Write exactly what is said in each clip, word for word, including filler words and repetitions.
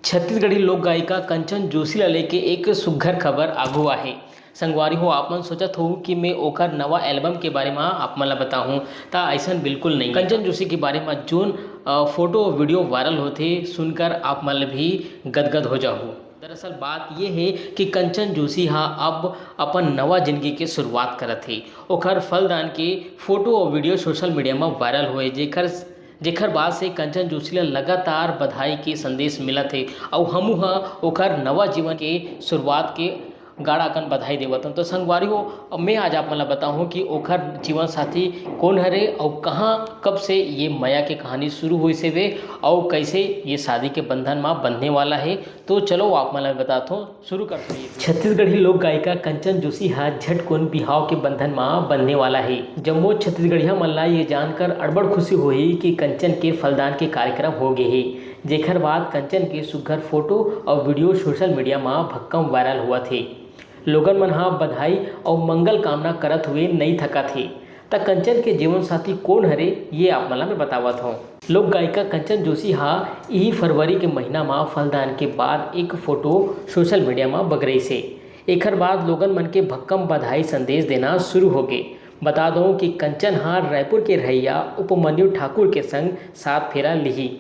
छत्तीसगढ़ी लोक गायिका कंचन जोशी ला लेके एक सुघर खबर आगू आहे। संगवारी हो, आप मन सोचत हो कि मैं ओकर नवा एल्बम के बारे में आप मन ला बताहूँ, ता ऐसन बिल्कुल नहीं। कंचन जोशी के बारे में जोन फोटो वीडियो वायरल होते, सुनकर आप मन भी गदगद हो जाहू। दरअसल बात ये है कि कंचन जोशी हा अब अपन नवा जिंदगी के शुरुआत करत है। ओकर फलदान के फोटो और वीडियो सोशल मीडिया में वायरल हुए, जेकर जेखर बाद से कंचन जोशी ला लगातार बधाई के संदेश मिलत हे। अउ हमू ह ओकर नवा जीवन के शुरुआत के गाड़ा कन बधाई देवत हन। तो संगवारी हो, मैं आज आप मन ला बताहूँ कि ओखर जीवन साथी कौन हरे अउ कहाँ, कब से ये मया के कहानी शुरू हुई से वे अउ कैसे ये शादी के बंधन मा बंधने वाला है। तो चलो, आप मन ला बताथों, शुरू करते हैं। छत्तीसगढ़ी लोक गायिका कंचन जोशी हा झटकुन बिहाव के बंधन मा बंधने वाला है। जम्मो छत्तीसगढ़िया मन ला ये जानकर अड़बड़ खुशी होही कि कंचन के फलदान के कार्यक्रम हो गए है, जेखर बाद कंचन के सुघर फोटो और वीडियो सोशल मीडिया मा भक्कम वायरल हुआ थे। लोगन मन हा बधाई और मंगल कामना करत हुए नई थका थे। त कंचन के जीवन साथी कौन हरे, ये आप मन ला मैं बतावत हूँ। लोक गायिका कंचन जोशी हा इही फरवरी के महीना मा फलदान के बाद एक फोटो सोशल मीडिया मा बगरइस हे। एखर बाद लोगन मन के भक्कम बधाई संदेश देना शुरू हो गे। बता दो कि कंचन हा रायपुर के रहइया उपमन्यु ठाकुर के संग सात फेरा लिही।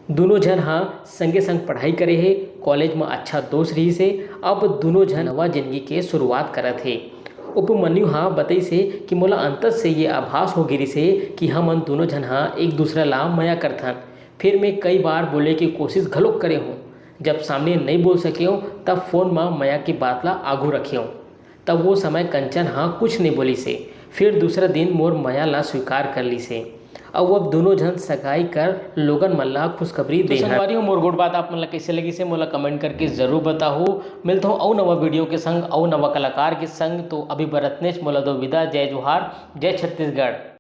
दोनों झन हा संगे संग पढ़ाई करे हे, कॉलेज म अच्छा दोस्त रहिस हे। अब दोनों झन नवा जिंदगी के शुरुआत करत हे। उपमन्यु हा बतइस हे कि मोला अंतस से ये आभास हो गिरिस हे कि हमन दोनों झन हा एक दूसरा ला मया करथन। फिर मैं कई बार बोले के कोशिश घलोक करे हूँ। जब सामने नइ बोल सकेंव, तब फोन म मया के बात ला आगू रखेंव। तब वो समय कंचन हा कुछ नइ बोलिस हे। फिर दूसरा दिन मोर मया ला स्वीकार कर लिस हे। अउ अब दोनों झन सगाई कर लोगन मन ला खुशखबरी तो दे हन। संगवारी हो, मोर गोठ बात आप मन ला कैसे लगिस हे, मोला कमेंट करके जरूर बताहू। मिलथों अउ नवा वीडियो के संग, अउ नवा कलाकार के संग। तो अभी बर अतनेच, मोला दो विदा। जय जोहार, जय छत्तीसगढ़।